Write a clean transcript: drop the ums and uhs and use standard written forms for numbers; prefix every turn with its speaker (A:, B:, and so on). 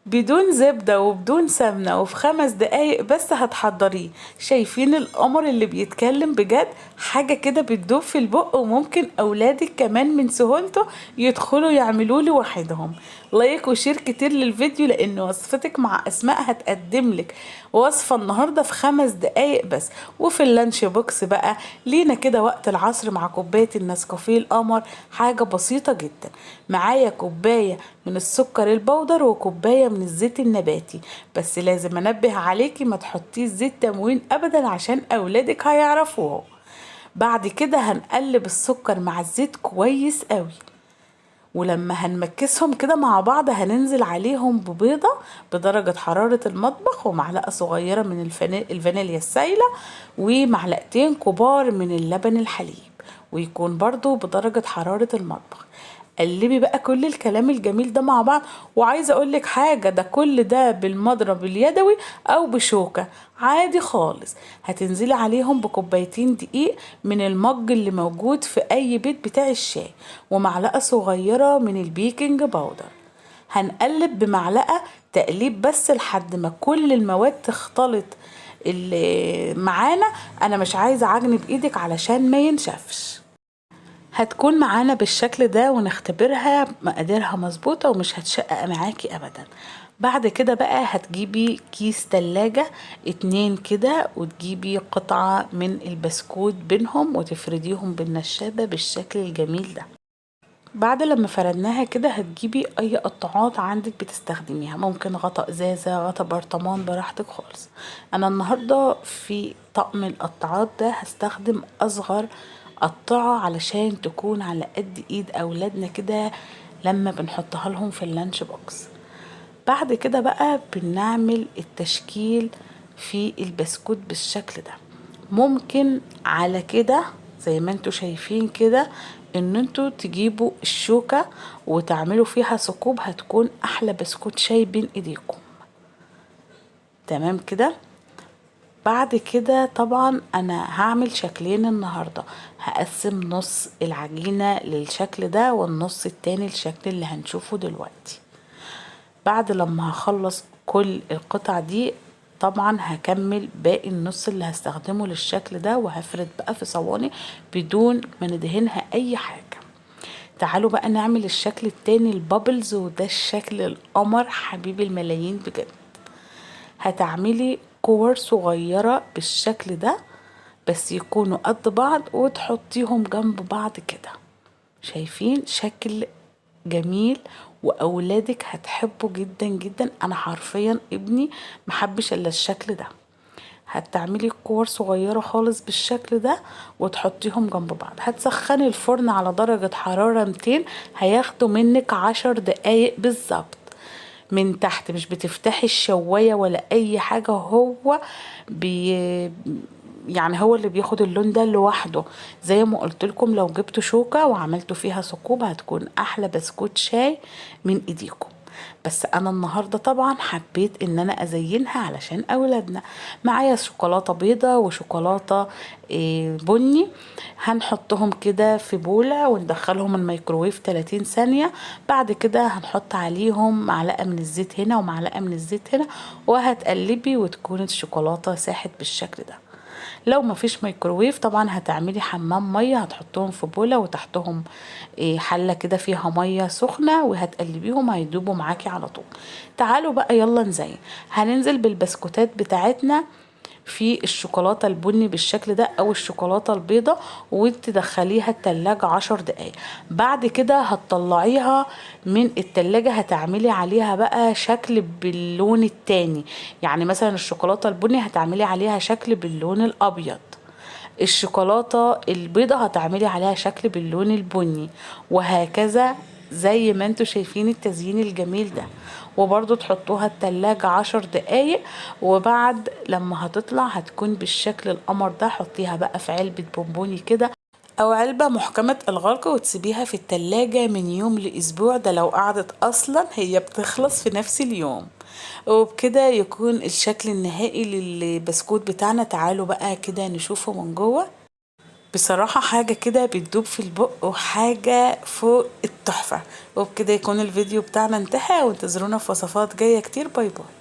A: بدون زبدة وبدون سمنة وفي 5 دقايق بس هتحضريه. شايفين القمر اللي بيتكلم بجد؟ حاجة كده بتدوب في البق، وممكن أولادك كمان من سهولته يدخلوا يعملوه لوحدهم. like و share كتير للفيديو لأن وصفتك مع أسماء هتقدم لك وصفة النهاردة في 5 دقايق بس. وفي ال lunch box بقى لينا كده وقت العصر مع كوباية النسكافيه القمر، حاجة بسيطة جدا. معايا كوباية من السكر البودر وكوباية من الزيت النباتي، بس لازم انبه عليكي ما تحطيش زيت تموين ابدا عشان اولادك هيعرفوه. بعد كده هنقلب السكر مع الزيت كويس قوي، ولما هنمكسهم كده مع بعض هننزل عليهم ببيضة بدرجة حرارة المطبخ، ومعلقة صغيرة من الفانيليا السايلة، ومعلقتين كبار من اللبن الحليب، ويكون برضو بدرجة حرارة المطبخ. قلبي بقى كل الكلام الجميل ده مع بعض. وعايزة اقولك حاجة، ده كل ده بالمضرب اليدوي او بشوكة عادي خالص. هتنزلي عليهم بكوبايتين دقيق من المج اللي موجود في اي بيت بتاع الشاي، ومعلقة صغيرة من ال baking powder. هنقلب بمعلقة تقليب بس لحد ما كل المواد تختلط اللي معانا. انا مش عايزة عجن بايدك علشان ما ينشفش. هتكون معانا بالشكل ده ونختبرها مقاديرها مظبوطة ومش هتشقق معاكي ابدا. بعد كده بقى هتجيبي كيس تلاجة 2 كده، وتجيبي قطعة من البسكوت بينهم وتفرديهم بالنشابة بالشكل الجميل ده. بعد لما فردناها كده هتجيبي اي قطعات عندك بتستخدميها، ممكن غطا ازازة، غطا برطمان، براحتك خالص. انا النهاردة في طقم القطعات ده هستخدم اصغر قطعة علشان تكون على قد ايد اولادنا كده لما بنحطها لهم في ال lunch box. بعد كده بقى بنعمل التشكيل في البسكوت بالشكل ده. ممكن على كده زي ما انتوا شايفين كده ان انتوا تجيبوا الشوكة وتعملوا فيها ثقوب، هتكون احلى بسكوت شاي بين ايديكم. تمام كده. بعد كده طبعا انا هعمل شكلين النهاردة، هقسم نص العجينة للشكل ده والنص التاني للشكل اللي هنشوفه دلوقتي. بعد لما هخلص كل القطع دي طبعا هكمل باقي النص اللي هستخدمه للشكل ده، وهفرد بقى في صواني بدون ما ندهنها اي حاجة. تعالوا بقى نعمل الشكل التاني ال bubbles، وده الشكل القمر حبيب الملايين بجد. هتعملي كور صغيرة بالشكل ده بس يكونوا قد بعض، وتحطيهم جنب بعض كده. شايفين شكل جميل واولادك هتحبه جدا جدا. انا حرفيا ابني محبش الا الشكل ده. هتعملي كور صغيرة خالص بالشكل ده وتحطيهم جنب بعض. هتسخني الفرن على درجة حرارة 200، هياخدوا منك 10 دقايق بالظبط من تحت، مش بتفتحي الشواية ولا اي حاجة، هو يعني هو اللي بياخد اللون ده لوحده. زي ما قلت لكم لو جبتوا شوكة وعملتوا فيها ثقوب هتكون احلى بسكوت شاي من ايديكم. بس انا النهاردة طبعا حبيت ان انا ازينها علشان اولادنا. معايا شوكولاتة بيضة وشوكولاتة بني، هنحطهم كده في بولة وندخلهم الميكروويف 30 ثانية. بعد كده هنحط عليهم معلقة من الزيت هنا ومعلقة من الزيت هنا، وهتقلبي وتكون الشوكولاتة ساحت بالشكل ده. لو مفيش ميكروويف طبعا هتعملي حمام مية، هتحطهم في بولة وتحتهم حلة كده فيها مية سخنة وهتقلبيهم هيدوبوا معاكي على طول. تعالوا بقى يلا نزين. هننزل بالبسكوتات بتاعتنا في الشوكولاتة البني بالشكل ده او الشوكولاتة البيضة، وتدخليها التلاجة 10 دقايق. بعد كده هتطلعيها من التلاجة، هتعملي عليها بقى شكل باللون التاني، يعني مثلا الشوكولاتة البني هتعملي عليها شكل باللون الابيض، الشوكولاتة البيضة هتعملي عليها شكل باللون البني، وهكذا زي ما انتوا شايفين التزيين الجميل ده. وبرضو تحطوها التلاجة 10 دقايق، وبعد لما هتطلع هتكون بالشكل القمر ده. حطيها بقى في علبة بونبوني كده او علبة محكمة الغلق، وتسيبيها في التلاجة من يوم لاسبوع، ده لو قعدت اصلا هي بتخلص في نفس اليوم. وبكده يكون الشكل النهائي للبسكوت بتاعنا. تعالوا بقى كده نشوفه من جوه. بصراحة حاجة كده بتدوب في البق وحاجة فوق التحفة. وبكده يكون الفيديو بتاعنا انتهى، وانتظرونا في وصفات جاية كتير. bye bye.